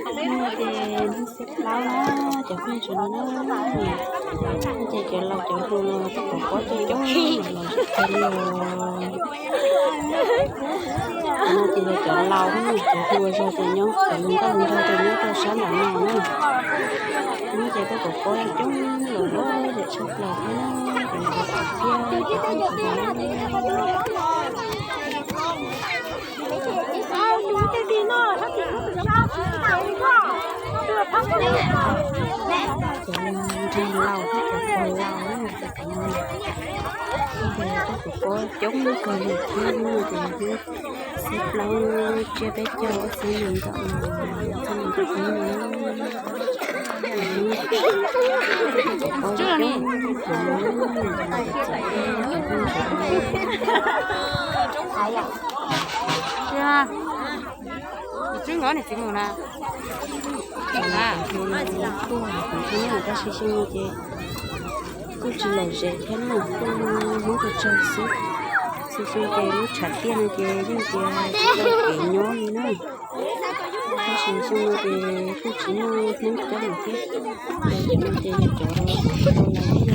Ces hnub xiab plaub na, cov phooj ywg no na, ces cov laus cov hluas los tuaj pov pob coob coob los tsis tau li os. No ces yog cov laus, cov hluas zog ces nyob, cov hluas nkauj hluas nraug ces nyob rau sab nram no na. Hnub ces tuaj pov pob coob los lawm, tshaj plaws thiab na, ces cov laus thiab cov phooj ywg no. Cov nrig laus thiab cov pog laus na, cov pog coob kawg li thiab no, ces xiab plaub tsiab peb caug ob txhiab nees nkaum no, txhiab nees nkaum ib no. Txwb nkawd niam txiv mus na. Tuaj, tab sis xyoo no ces kuj tsis lom zem thiab na, kuj Hmoob tsawg tsawg xwb. Xyoo xyoo ces lub tshav tiaj no ces yeej tias tsis tau kev nyob li na. Tab sis xyoo no ces kuj tsis muaj Hmoob coob lawm thiab. Ces cov no ces yog cov laus thiab yog laus, cov hluas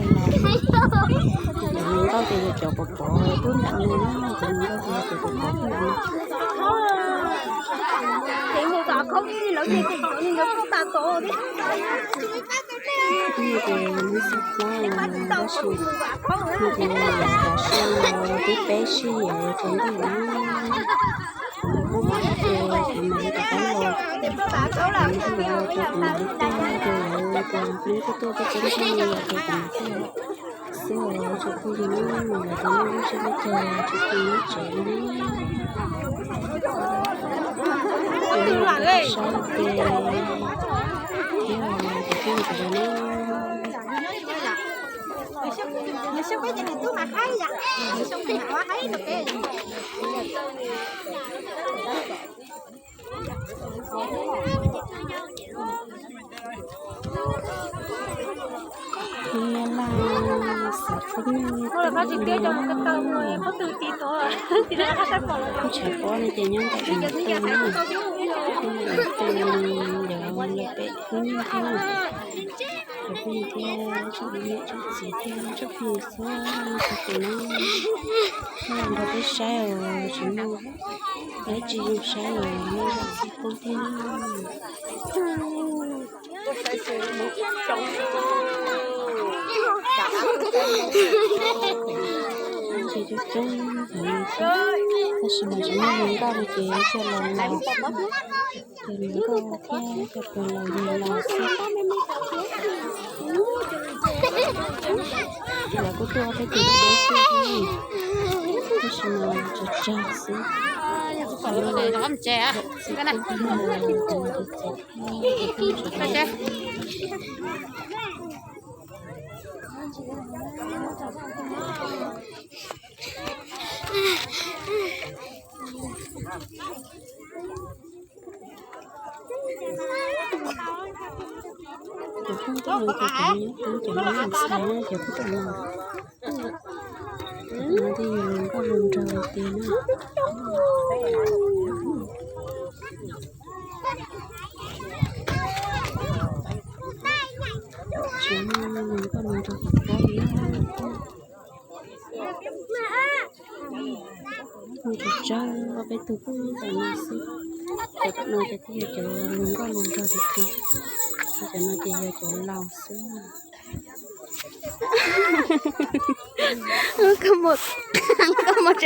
nkauj ces yog cov pov pov pub nram no na, cov hluas nkauj ces yog cov pov pov pub nram no. Ces hnub xiab plaub no ces yog cov sij, no ces yog cov sij twb peb sij yuav rau ntuj na. Kuv mus pub pov ces kuv mam li rov qab los, kuv mam li los ces kuv mam li tuaj, ces lawv tias Hmoob tuaj tuaj peb coob zog li os ces kuv mam tuaj xwb os. Tsoom phooj ywg na, lawv tias nej lub zej lub zog tsis pub nyob tsev li na. Saib ces thiab cov phooj ywg na. Hnub Nyab Laj xav phooj ywg, kuj tshav pob no ces nyob ntawm tus tu na, tus tu yog lawv peb hnub nyoog thiab na. Cov phooj ywg thiab tsoom niam tsoom txiv thiab tsoom phooj ywg txhua tus na, nrog peb saib os, tsis muaj dab tsi zoo saib os, nej zam txim pub thiab. Ces coob coob heev thiab, tab sis mas tsis muaj hluas nkauj li ces coj los laus xwb. Ces hluas nkauj thiab cov pog laus yawg laus xwb. Lawv kuj tuaj peb tus deb xwb, tab sis mas tsawg tsawg xwb. Cov phooj ywg no ces cov nyob teb cov nyob ntxhais na, cov phooj ywg no, cov no thiaj yog hluas nkauj hluas nraug tiag na. Tsis muaj hluas nkauj hluas nraug tom qab li na. Muaj tsawg tsawg ob peb tug pub tom no xwb. Cov tom no ces thiaj yog cov hluas nkauj hluas nraug tiag tiag, cov no ces yog cov laus xwb. Koj mus, koj mus